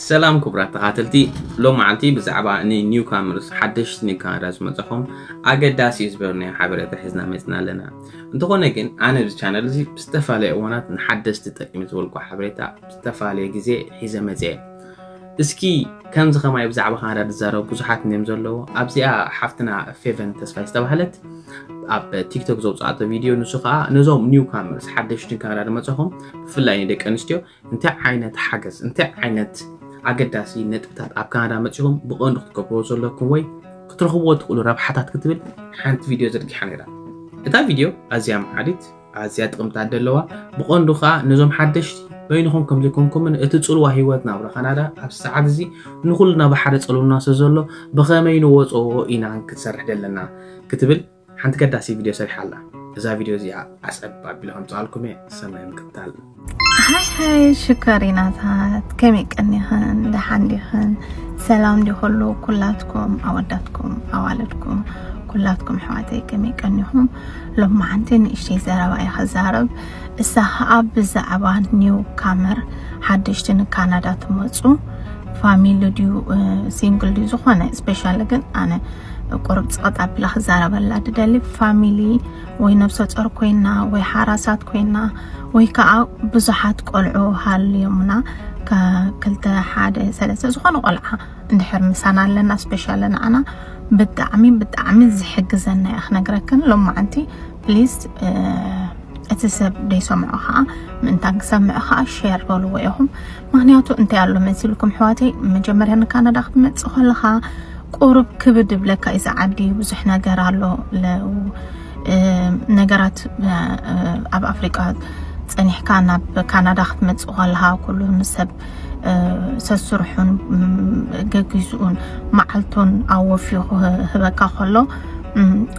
ሰላም ክቡራት ተኻተልቲ፣ ሎም መዓልቲ ብዛዕባ ን ኒው ካመርስ ሓደሽቲ ንካናዳ ዝመጻኹም ኣገዳሲ እዩ ዝበልናዮ ሓበሬታ ሒዝና መጽና ኣለና። እንተኾነ ግን ኣነ ኣብዚ ቻነል እዚ ብዝተፈላለየ እዋናት ንሓደስቲ ጠቂሚ ዝበልኩ ሓበሬታ ብዝተፈላለየ ግዜ ሒዘ መጽየ። እስኪ ከምዚ ከማይ ብዛዕባ ካናዳ ዝዛረቡ ብዙሓት እዮም ዘለዉ። ኣብዚኣ ሓፍትና ፌቨን ተስፋይ ዝተባህለት ኣብ ቲክቶክ ዘውፅኣቶ ቪድዮ፣ ንሱ ከዓ ነዞም ኒው ካመርስ ሓደሽቲ ንካናዳ ዝመጻኹም ብፍላይ ንደቂ ኣንስትዮ እንታይ ዓይነት ሓገዝ እንታይ ዓይነት ኣገዳሲ ነጥብታት ኣብ ካናዳ መፂኹም ብቐንዱ ክትገብርዎ ዘለኩም ወይ ክትረኽብዎ ትኽእሉ ረብሓታት ክትብል ሓንቲ ቪድዮ ዘርጊሓ ነይራ። እታ ቪድዮ ኣዝያ መሓሪት ኣዝያ ጥቕምታት ዘለዋ፣ ብቐንዱ ከዓ ነዞም ሓደሽቲ በይንኹም ከም ዘይኮንኩምን እቲ ፅልዋ ህይወት ናብራ ካናዳ ኣብ ሰዓት እዚ ንኩልና ብሓደ ፀልውና ስለ ዘሎ ብኸመይ ንወፅኦ ኢና ክትሰርሕ ዘለና ክትብል ሓንቲ ገዳሲ ቪድዮ ሰሪሓ ኣላ። እዛ ቪድዮ እዚኣ ኣፀብ ኣቢለ ከምፅኣልኩም እየ። ሰናይ ምክትታል። ሃይ ሃይ ሽኮሪናታት፣ ከመይ ቀኒኽን? ደሓን ዲኽን? ሰላም ዲኹሉ? ኩላትኩም ኣወዳትኩም ኣዋልድኩም ኩላትኩም ኣሕዋተይ ከመይ ቀኒኹም? ሎማዓንቲ ንእሽተይ ዘረባ እየ ክዛረብ። እሳ ከዓ ብዛዕባ ኒው ካመር ሓደሽቲ ንካናዳ ትመፁ ፋሚሊ ድዩ ሲንግል ድዩ ዝኾነ ስፔሻል ግን ኣነ ቁሩብ ፅቐጥ ኣቢላ ክዛረበላ ድደሊ ፋሚሊ ወይ ነብሰ ፆር ኮይና ወይ ሓራሳት ኮይና ወይ ከዓ ብዙሓት ቆልዑ ሃልዮምና ክልተ ሓደ ሰለስተ ዝኾነ ቆልዓ እንድሕር ምሳና ኣለና ስፔሻል ንዓና ብጣዕሚ ብጣዕሚ ዝሕግዘና እየ ክነግረክን ሎማዓንቲ ፕሊዝ እቲ ሰብ ደይሰምዖ ከዓ ምእንታን ክሰምዕ ከዓ ሼር በልዎ ኢኹም ምክንያቱ እንታይ ኣሎ መሲልኩም ሕዋተይ መጀመርያ ንካናዳ ክትመፅእ ከለካ ቁሩብ ክብድ ይብለካ እዩ ዓዲ ብዙሕ ነገር ኣሎ ነገራት ኣብ ኣፍሪቃ ፀኒሕካ ናብ ካናዳ ክትመፅእ ከለካ ኩሉ ንሰብ ሰስርሑን ገጊዝኡን መዓልቱን ኣወፊዩ ክህበካ ከሎ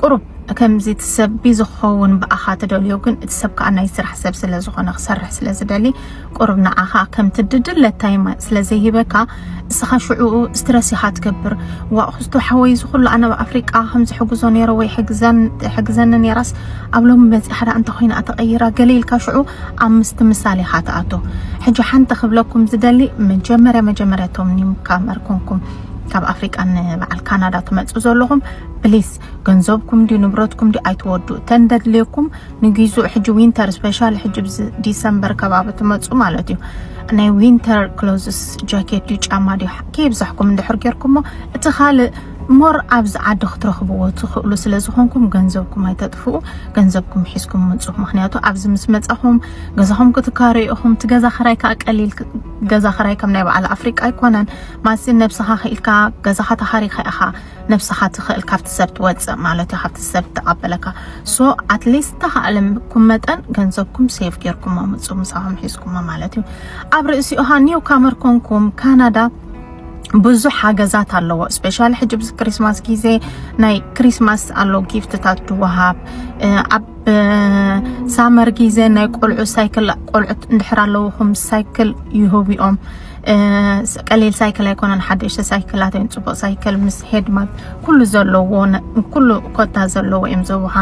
ቁሩብ ከምዚ እቲ ሰብ ቢዚ ክኸውን ብኣኻ ትደልዮ ግን እቲ ሰብ ከዓ ናይ ስራሕ ሰብ ስለ ዝኾነ ክሰርሕ ስለ ዝደሊ ቁሩብ ንዓኻ ከምቲ ድድለ ታይም ስለ ዘይህበካ እስኻ ሽዑኡ ስትረስ ኢኻ ትገብር ዋእ ክስቶ ሓወይ እዚ ኩሉ ኣነ ኣብ ኣፍሪቃ ከም ዝሕግዞ ነይረ ወይ ሕግዘኒ ነይራስ ኣብ ሎሚ በፂሓ ዳ እንተ ኮይና ተቐይራ ገለ ኢልካ ሽዑ ኣብ ምስቲ ምሳሌ ኢኻ ትኣቱ ሕጂ ሓንቲ ክብለኩም ዝደሊ መጀመርያ መጀመርያ ቶም ኒውካመር ኮንኩም ካብ ኣፍሪቃ ንበዓል ካናዳ ትመፁ ዘለኹም ፕሊስ ገንዘብኩም ድዩ ንብረትኩም ድዩ ኣይትወዱ ተንደድልየኩም ንጊዙ ሕጂ ዊንተር ስፔሻል ሕጂ ብዚ ዲሰምበር ከባቢ ትመፁ ማለት እዩ ናይ ዊንተር ክሎዝስ ጃኬት ድዩ ጫማ ድዩ ከየብዛሕኩም እንድሕር ጌርኩሞ እቲ ካልእ ሞር ኣብዚ ዓዲ ክትረኽብዎ ትኽእሉ ስለ ዝኾንኩም ገንዘብኩም ኣይተጥፍኡ ገንዘብኩም ሒዝኩም ምፁ ምክንያቱ ኣብዚ ምስ መፃኹም ገዛኹም ክትካረዩ ኢኹም እቲ ገዛ ክራይ ከዓ ቀሊል ገዛ ክራይ ከም ናይ በዓል ኣፍሪቃ ኣይኮነን ማሲ ነብስኻ ክኢልካ ገዛኻ ተኻሪኻ ኢኻ ነብስኻ ትኽእል ካብቲ ሰብ ትወፅእ ማለት እዩ ካብቲ ሰብ ትቐበለካ ሶ ኣትሊስት ተኻእለኩም መጠን ገንዘብኩም ሴፍ ጌርኩም ኣምፁ ምሳኹም ሒዝኩሞ ማለት እዩ ኣብ ርእሲኡ ኒው ካመር ኮንኩም ካናዳ ብዙሕ ሓገዛት ኣለዎ ስፔሻል ሕጂ ብዚ ክሪስማስ ግዜ ናይ ክሪስማስ ኣሎ ጊፍትታት ድወሃብ ኣብ ሳመር ግዜ ናይ ቆልዑ ሳይክል ቆልዑት እንድሕር ኣለውኹም ሳይክል ይህቡ እዮም ቀሊል ሳይክል ኣይኮነን ሓደሽቲ ሳይክላት እዮም ፅቡቅ ሳይክል ምስ ሄድማት ኩሉ ዘለዎ ኩሉ ኮታ ዘለዎ እዮም ዘውሃ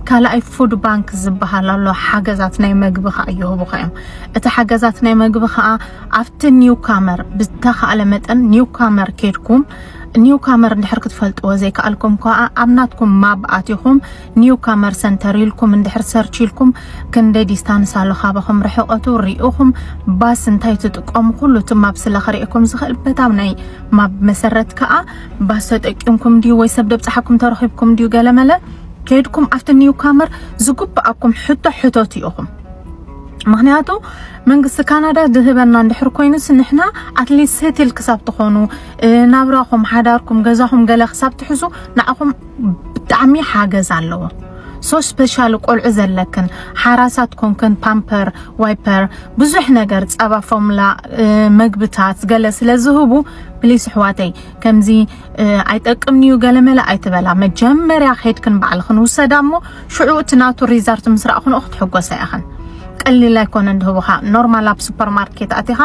ካልኣይ ፉድ ባንክ ዝበሃል ኣሎ ሓገዛት ናይ መግቢ ከዓ ይህቡካ እዮም እቲ ሓገዛት ናይ መግቢ ከዓ ኣብቲ ኒው ካመር ብዝተኻእለ መጠን ኒው ካመር ኬድኩም ኒው ካመር እንድሕር ክትፈልጥዎ ዘይከኣልኩም ከዓ ኣብ ናትኩም ማብ ኣቲኹም ኒው ካመር ሰንተር ኢልኩም እንድሕር ሰርች ኢልኩም ክንደይ ዲስታንስ ኣሎ ካባኹም ርሕቐቱ ሪእኹም ባስ እንታይ ትጥቀሙ ኩሉ እቲ ማብ ስለ ክርእየኩም ዝኽእል በታም ናይ ማብ መሰረት ከዓ ባስ ተጠቂምኩም ድዩ ወይ ሰብ ደብፅሓኩም ተረኺብኩም ድዩ ገለመለ ከይድኩም ኣብቲ ኒው ካመር ዝግብኣኩም ሕቶ ሕቶት ኢኹም ምክንያቱ መንግስቲ ካናዳ ዝህበና እንድሕር ኮይኑስ ንሕና ኣትሊስት ሴትል ክሳብ ትኾኑ ናብራኹም ሓዳርኩም ገዛኹም ገለ ክሳብ ትሕዙ ንዓኹም ብጣዕሚ ሓገዝ ኣለዎ ሶ ስፔሻል ቆልዑ ዘለክን ሓራሳት ኮንክን ፓምፐር ዋይፐር ብዙሕ ነገር ፀባ ፎምላ መግብታት ገለ ስለ ዝህቡ ፕሊስ ኣሕዋተይ ከምዚ ኣይጠቅምንዩ ገለመለ ኣይትበላ መጀመርያ ከይድክን ባዕልክን ውሰዳ እሞ ሽዑ እቲ ናቱ ሪዛርት ምስ ረእኽንኦ ክትሕጎሳ ኢኽን ቀሊል ኣይኮነ እንድህቡኻ ኖርማል ኣብ ሱፐርማርኬት ኣቲኻ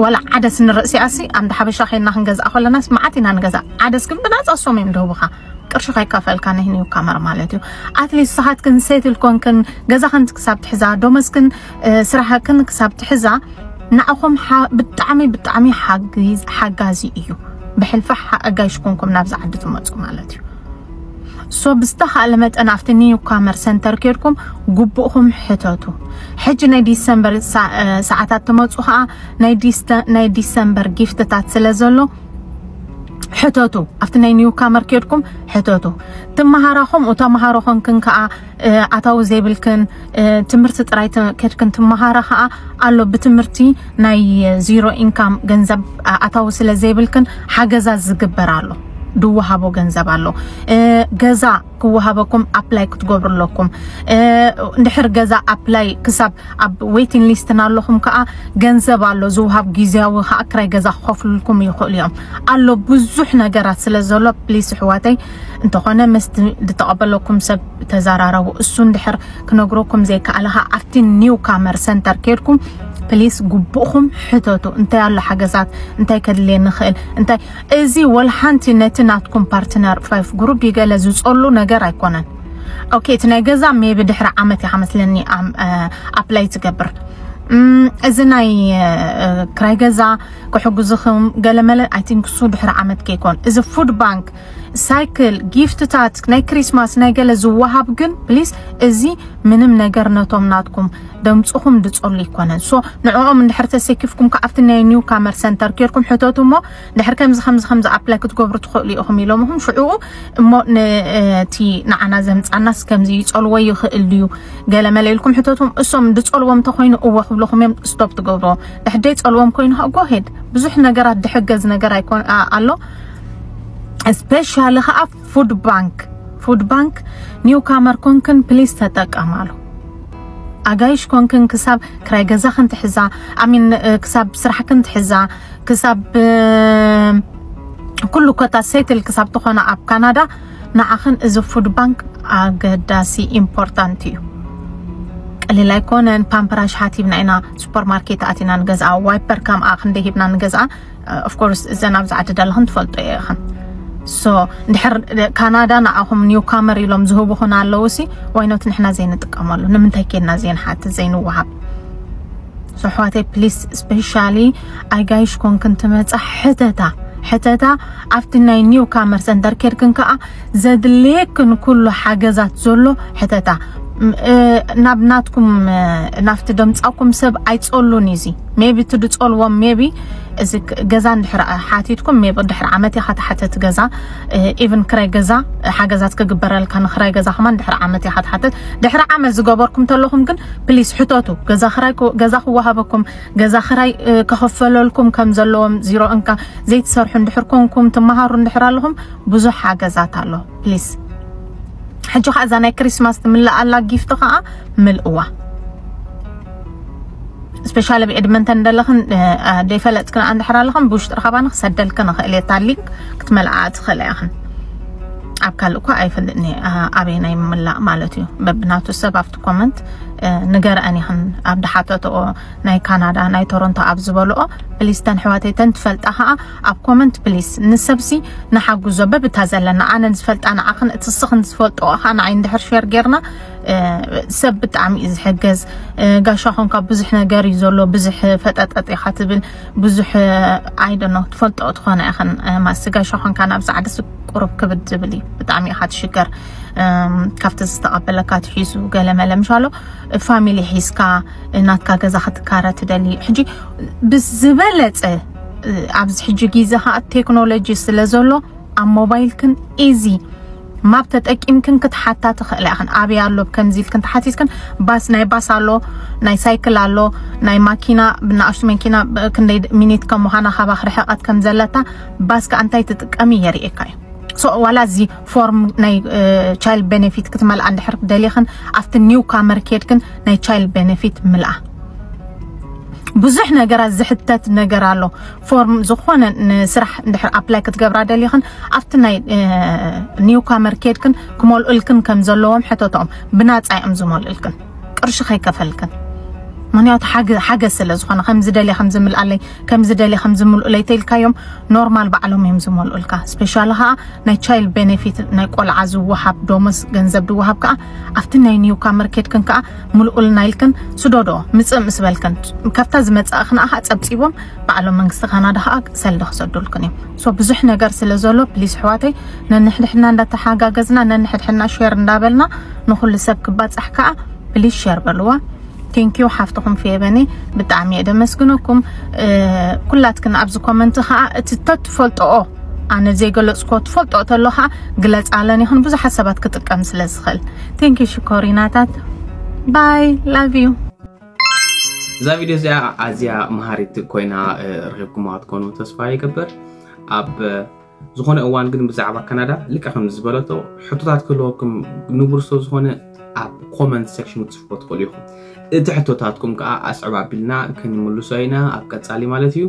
ዋላ ዓደስ ንርእሲኣሲ ኣንድ ሓበሻ ከይና ክንገዝኣ ከለናስ መዓት ኢና ንገዛ ዓደስ ግን ብናፃ ሶም እዮም ድህቡኻ ቅርሺ ከይካፈልካ ነህንዩ ካመር ማለት እዩ ኣትሊስት ስኻትክን ሴትል ኮንክን ገዛኽን ክሳብ ትሕዛ ዶመስክን ስራሕክን ክሳብ ትሕዛ ንዓኹም ብጣዕሚ ብጣዕሚ ሓጋዚ እዩ። ብሕልፊ ሓጋሽ ኮንኩም ናብዚ ዓዲ ትመፁ ማለት እዩ። ሶ ብዝተኻእለ መጠን ኣብቲ ኒው ካመር ሰንተር ኬድኩም ግቡእኹም ሕተቱ። ሕጂ ናይ ዲሰምበር ሰዓታት ትመፁ ከዓ ናይ ዲሰምበር ጊፍትታት ስለ ዘሎ ሕተቱ። ኣብቲ ናይ ኒው ካመር ኬድኩም ሕተቱ። ትመሃራ ከምኡ ተመሃሮ ኮንክን ከዓ ኣታዊ ዘይብልክን ትምህርቲ ጥራይ ከድክን ትመሃራ ከዓ ኣሎ ብትምህርቲ ናይ ዚሮ ኢንካም ገንዘብ ኣታዊ ስለ ዘይብልክን ሓገዛ ዝግበር ኣሎ። ድወሃቦ ገንዘብ ኣሎ። ገዛ ክወሃበኩም ኣፕላይ ክትገብሩ ኣለኩም። እንድሕር ገዛ ኣፕላይ ክሳብ ኣብ ዌይቲንግ ሊስት ኣለኹም ከዓ ገንዘብ ኣሎ ዝወሃብ ግዜያዊ ከዓ ክራይ ገዛ ክኸፍሉልኩም ይኽእሉ እዮም። ኣሎ ብዙሕ ነገራት ስለ ዘሎ ፕሊስ ኣሕዋተይ እንተኾነ ምስቲ ዝተቐበለኩም ሰብ ተዘራረቡ። እሱ እንድሕር ክነግረኩም ዘይከኣለ ከዓ ኣብቲ ኒው ካመር ሰንተር ኬድኩም ፕሊስ ግቡእኹም ሕተቱ። እንታይ ኣሎ ሓገዛት፣ እንታይ ከድልየኒ ይኽእል፣ እንታይ እዚ ወላ ሓንቲ ነቲ ናትኩም ፓርትነር ፋይፍ ግሩፕ ይገለ ዝፀሉ ነገር ኣይኮነን። ኦኬ እቲ ናይ ገዛ ሜቢ ድሕሪ ዓመት ኢኻ መስለኒ ኣፕላይ ትገብር። እዚ ናይ ክራይ ገዛ ክሕግዝኹም ገለመለ ኣይ ቲንክ እሱ ድሕሪ ዓመት ከይኮን እዚ ፉድ ባንክ ሳይክል ጊፍትታት ናይ ክሪስማስ ናይ ገለ ዝወሃብ ግን ፕሊስ እዚ ምንም ነገር ነቶም ናትኩም ደምፅኹም ድፀሉ ይኮነን። ሶ ንዕኦም እንድሕር ተሰኪፍኩም ከዓብቲ ናይ ኒው ካመር ሰንተር ኬድኩም ሕተቱ እሞ ድሕር ከምዚ ከምዚ ከምዚ ኣፕላይ ክትገብሩ ትኽእሉ ኢኹም ኢሎምኹም ሽዕኡ እሞ ነቲ ንዓና ዘምፃናስ ከምዚ ይፀልዎ ይኽእል ድዩ ገለ መለ ኢልኩም ሕተቱም። እሶም ድፀልዎም እንተኮይኑ እወ ክብልኹም እዮም ስቶፕ ትገብርዎ። ድሕደይ ፀልዎም ኮይኑ ጎሄድ ብዙሕ ነገራት ድሕገዝ ነገር ኣይኮን ኣሎ። ስፔሻሊ ከዓ ፉድ ባንክ ፉድ ባንክ ኒው ካመር ኮንክን ፕሊስ ተጠቀማሉ። ኣጋይሽ ኮንክን ክሳብ ክራይ ገዛ ክንትሕዛ ኣሚን ክሳብ ስራሕ ክንትሕዛ ክሳብ ኩሉ ኮታ ሴትል ክሳብ ትኾነ ኣብ ካናዳ ንዓኽን እዚ ፉድ ባንክ ኣገዳሲ ኢምፖርታንት እዩ። ቀሊል ኣይኮነን። ፓምፐር ኣሽሓት ሂብና ኢና ሱፐርማርኬት ኣቲና ንገዝኣ። ዋይፐር ከምኣ ክንደ ሂብና ንገዝኣ። ኦፍኮርስ እዘን ኣብዚ ዓዲ ደለኽን ትፈልጦ ኢኽን። ሶ እንድሕር ካናዳ ንዓኹም ኒው ካመር ኢሎም ዝህቡኹን ኣለዉ ሲ ዋይኖት ንሕና ዘይንጥቀመሉ ንምንታይ ኬድና ዘይንሓትት ዘይንወሃብ? ሶ ኣሕዋተይ ፕሊስ ስፔሻሊ ኣጋይሽ ኮንክን ትመፃ ሕተታ ሕተታ ኣብቲ ናይ ኒው ካመር ሰንተር ኬድክን ከዓ ዘድልየክን ኩሉ ሓገዛት ዘሎ ሕተታ ናብ ናትኩም ናብቲ ደምፃኩም ሰብ ኣይፀሉን እዩ። እዚ ሜቢ እቲ ድፀልዎም ሜቢ እዚ ገዛ እንድሕር ሓቲትኩም ሜቢ ድሕሪ ዓመት ኢኻ ትሓተት ገዛ ኢቭን ክራይ ገዛ ሓገዛት ክግበረልካ ንክራይ ገዛ ከማን ድሕሪ ዓመት ኢኻ ትሓተት። ድሕሪ ዓመት ዝገበርኩም ተለኹም ግን ፕሊስ ሕተቱ። ገዛ ክራይ ገዛ ክወሃበኩም ገዛ ክራይ ከኸፈለልኩም ከም ዘለዎም ዚሮ እንካ ዘይትሰርሑ እንድሕር ኮንኩም ትመሃሩ እንድሕር ኣለኹም ብዙሕ ሓገዛት ኣሎ። ፕሊስ ሕጂ ከዓ እዛ ናይ ክሪስማስ ትምልእ ኣላ ጊፍት ከዓ ምልእዋ። ስፔሻሊ ኣብ ኤድመንተን ደለኽን ደይፈለጥክን እንድሕር ኣለኽን ብውሽጢ ርኸባና ክሰደልክን እኽእል እየ። እታ ሊንክ ክትመልኣ ትኽእላ ኢኽን። ኣብ ካልእ እኳ ኣይፈልጥን እየ ኣበየናይ ምምላእ ማለት እዩ። በብናቱ ሰብ ኣብቲ ኮመንት ንገርአን ኢኽን ኣብ ድሓተትኦ ናይ ካናዳ ናይ ቶሮንቶ ኣብ ዝበልኦ ፕሊስ ተን ሕዋተይ ተን ትፈልጣ ከዓ ኣብ ኮመንት ፕሊስ ንሰብሲ ንሓጉዞ በብታ ዘለና ኣነ ዝፈልጣ ንዓኽን እቲ ስኽን ዝፈልጥኦ ከዓ ንዓይ እንድሕር ሸር ጌርና ሰብ ብጣዕሚ እዩ ዝሕገዝ። ጋሻ ኾንካ ብዙሕ ነገር እዩ ዘሎ ብዙሕ ፈጠጠጥ ኢኻ ትብል ብዙሕ ኣይደኖ ትፈልጦ ትኾነ ኢኽን ማሲ ጋሻ ኾንካ ናብዚ ዓዲ ቁሩብ ክብድ ዝብል እዩ። ብጣዕሚ ኢኻ ትሽገር ካብቲ ዝተቐበለካ ትሒዙ ገለመለ ምሻሎ ፋሚሊ ሒዝካ ናትካ ገዛ ክትካረ ትደሊ ሕጂ ብዝበለፀ ኣብዚ ሕጂ ግዜ ከዓ ቴክኖሎጂ ስለ ዘሎ ኣብ ሞባይልክን ኢዚ ማፕ ተጠቂምክን ክትሓታ ትኽእላ ኢኽን። ኣበይ ኣሎ ከምዚ ኢልክን ተሓቲትክን ባስ ናይ ባስ ኣሎ ናይ ሳይክል ኣሎ ናይ ማኪና ብናእሽቱ መኪና ክንደይ ሚኒት ከም ምዃና ካባኽ ርሕቐት ከም ዘለታ ባስ ከዓ እንታይ ትጥቀሚ የርእየካ እዩ። ሶ ዋላ እዚ ፎርም ናይ ቻይልድ ቤኔፊት ክትመልኣ እንድሕር ደሊኽን ኣብቲ ኒው ካመር ኬድክን ናይ ቻይልድ ቤኔፊት ምልኣ። ብዙሕ ነገራት ዝሕተት ነገር ኣሎ። ፎርም ዝኾነ ንስራሕ እንድሕር ኣፕላይ ክትገብራ ደሊኽን ኣብቲ ናይ ኒው ካመር ኬድክን ክመልኡልክን ከም ዘለዎም ሕተቶም ብናፃ እዮም ዝመልኡልክን ቅርሺ ከይከፈልክን። ምክንያቱ ሓገ- ሓገዝ ስለ ዝኾነ፣ ከምዚ ደልየ ከም ዝምልኣለይ፣ ከምዚ ደልየ ከም ዝምልኡለይ ተልካዮም፣ ኖርማል ባዕሎም እዮም ዝመልኡልካ። ስፔሻሊ ከዓ ናይ ቻይልድ ቤኔፊት፣ ናይ ቆልዓ ዝወሃብ ዶሞስ ገንዘብ ዝወሃብ ከዓ ኣብቲ ናይ ኒውካመር ኬድክን ከዓ ምልኡልና ኢልክን ስደዶ ምፅእ ምስ በልክን፣ ካብታ ዝመፃእክን ከዓ ፀብፂቦም ባዕሎም መንግስቲ ካናዳ ከዓ ሰልዲ ክሰዱልክን እዮም። ሶ ብዙሕ ነገር ስለ ዘሎ ፕሊስ ኣሕዋተይ ነንሕድሕድና እንዳተሓጋገዝና ነንሕድሕድና ሼር እንዳበልና ንኩሉ ሰብ ክባፃሕ ከዓ ፕሊስ ሼር በልዋ። ቴንኪዩ ሓፍትኹም ፌቨኒ፣ ብጣዕሚ እየ ደመስግነኩም። ኩላትክን ኣብዚ ኮመንት ከዓ እቲ ተትፈልጦኦ ኣነ ዘይገለፅኮ ትፈልጦ ተሎ ከዓ ግለፃለን ይኹን ብዙሓት ሰባት ክጥቀም ስለ ዝኽእል። ቴንኪዩ ሽኮሪናታት። ባይ ላቭ ዩ። እዛ ቪድዮ እዚኣ ኣዝያ መሃሪት ኮይና ረኺብኩማ ክትኮኑ ተስፋ ይገብር። ኣብ ዝኾነ እዋን ግን ብዛዕባ ካናዳ ልክዕ ከም ዝበለቶ ሕቶታት ክህልወኩም ንቡር ስለ ዝኾነ ኣብ ኮመንት ሴክሽን ክትፅሕፎ ትኽእሉ ኢኹም። እቲ ሕቶታትኩም ከዓ ኣስዕብ ኣቢልና ክንምልሶ ኢና ኣብ ቀፃሊ ማለት እዩ።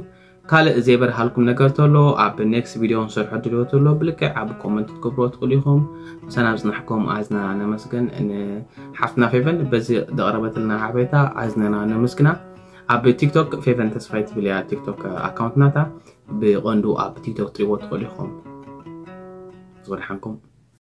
ካልእ ዘይበርሃልኩም ነገር ተሎ ኣብ ኔክስት ቪድዮ ንሰርሖ ድልዮ ተሎ ብልክዕ ኣብ ኮመንት ክትገብርዎ ትኽእሉ ኢኹም። ምሳና ዝፅናሕኩም ኣዝና ነመስግን። ንሓፍትና ፌቨን በዚ ዘቕረበትልና ሓበሬታ ኣዝነና ነመስግና። ኣብ ቲክቶክ ፌቨን ተስፋይ ትብል እያ ቲክቶክ ኣካውንት ናታ። ብቐንዱ ኣብ ቲክቶክ ትሪእዎ ትኽእሉ ኢኹም። ዝወድሓንኩም።